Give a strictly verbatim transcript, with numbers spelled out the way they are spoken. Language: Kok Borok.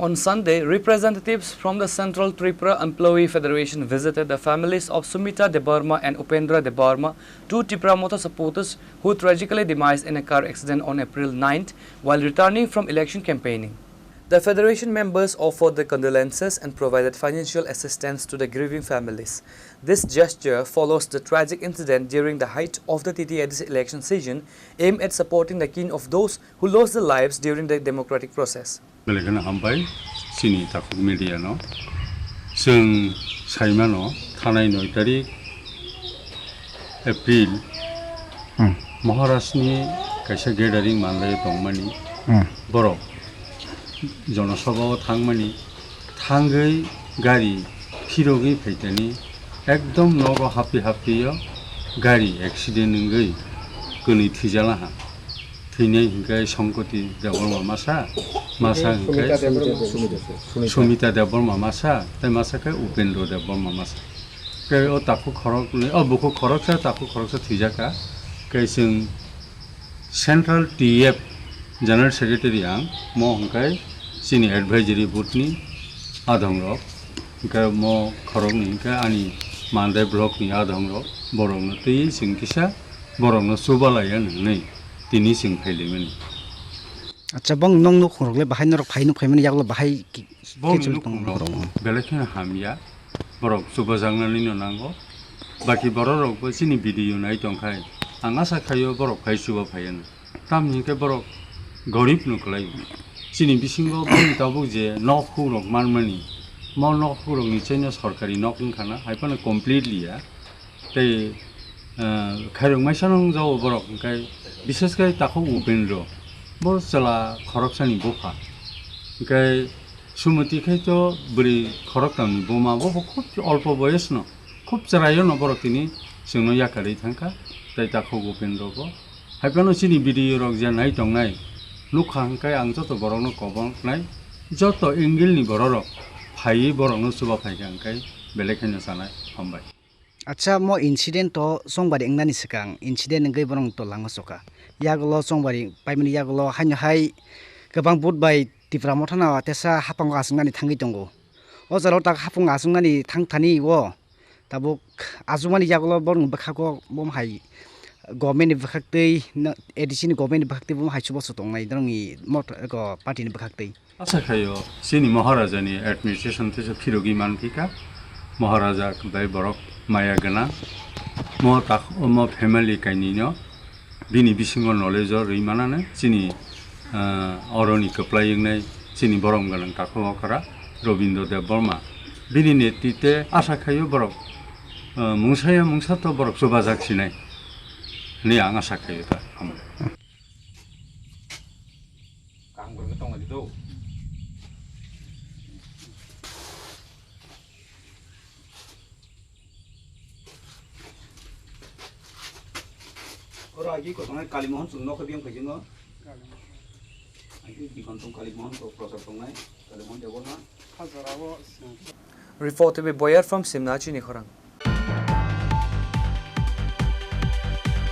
On Sunday, representatives from the Central Tripura Employee Federation visited the families of Sumita Debbarma and Upendra Debbarma, two Tipra Motha supporters who tragically demised in a car accident on April ninth while returning from election campaigning. The federation members offered their condolences and provided financial assistance to the grieving families. This gesture follows the tragic incident during the height of the T T A D C election season, aimed at supporting the kin of those who lost their lives during the democratic process. Belai kheno hambai chini takhuk media no. Chwng saimano thanai noi tarik April, hmm, Maharajni kaisa gathering manlai tongmani, hmm, borok jonosabha o thangmani, thangwi gari phirogwi phaitani ekdom nogo happi happi o gari accident wngwi kwnwi thwijalaha. Thwinai hinkhe Songkoti Debbarma masa, masa hinkhe Sumita Debbarma. Sumita Debbarma masa, tei masa khe Upendra Debbarma masa. Khe o takhuk khoroknwi, o bukhuk khoroksa, takhuk khoroksa thwijaka. Khe chwng Central T F General Secretary ang, mo hinkhe chini advisory board ni adhong rok, hinkhe mo khoroknwi hinkhe ani Mandai block ni adhong rok, borok no twi chwng kisa borok no chubalaiya nwngnwi tini chwng phailaimani. Acha, bong nong nukhung rok le bahai norok phai nuk phaimani yagulo bahai ki-, bong kiching nukhung rok belai kheno hamya. Borok chubajaknani no nango. Baki borok rok bo chini video nai tongkhai, ang asa khaio borok phai chuba phaiya no. Tamni hinkhe borok gorib no kwlai. Chini bisingo boni tabuk je nok huk rok manmani, mo nok huk rok ni chaino sorkari nok wngkha na, hai phano completely ya. Tei, eh, khairok maisa no wngjago borok, hinkhe bises khe takhuk Upendra, bo chwla khoroksani bupha. Hinkhe Sumoti khai to bwrwi khoroktamni buma, bo bo khub olpo boyosno, khub chwraio no borok tini chwngno yakarwi thangkha, tei takhuk Upendra bo. Hai phano chini video rok je nai tongnai, nukha hwnkhe ang joto borokno koboknai, joto angle ni borok rok phaiwi borokno chuba phaikha hwnkhe belai kheno sanai hambai. Acha, mo incident to chongbari wngnani swkang, incident wngwi borok to lango choka. Yagulo chongbari paimani yagulo haino hai kwbang vote bai Tipra Motha no tesa haphango achuknani thangwi tongo. O jora o tak haphang achuknani thang thani o tabuk achukmani yagulo borokni bwkhago bo hai government ni bwkhaktwi no, A D C ni government ni bwkhaktwi bo hai chubachu tongnai norokni mot-, eko party ni bwkhaktwi. Asa khaio chini Maharaja ni administration teisa phirogwi manphika, Maharaja bai borok maya gwnang, mo tak-, mo family kainwi no bini bisingo knowledge o rwi manane chini, ah, oroni kwplai wngnai chini borom gwnang takhuk okra Robindra Debbarma. Bini netritwe asa khaio borok, ah, mungsaya mungsa to borok chubajak sinai hinwi ang asa khaio ta. Kaham khe tonglaidi do. Oro agi ko tongnai Kalimohon chwng nokho biyang phai jwngo. Agi bikon tong Kalimohon ko prosad tongnai, Kalimohon Debbarma. Report by Boyar from Simna, chini khorang.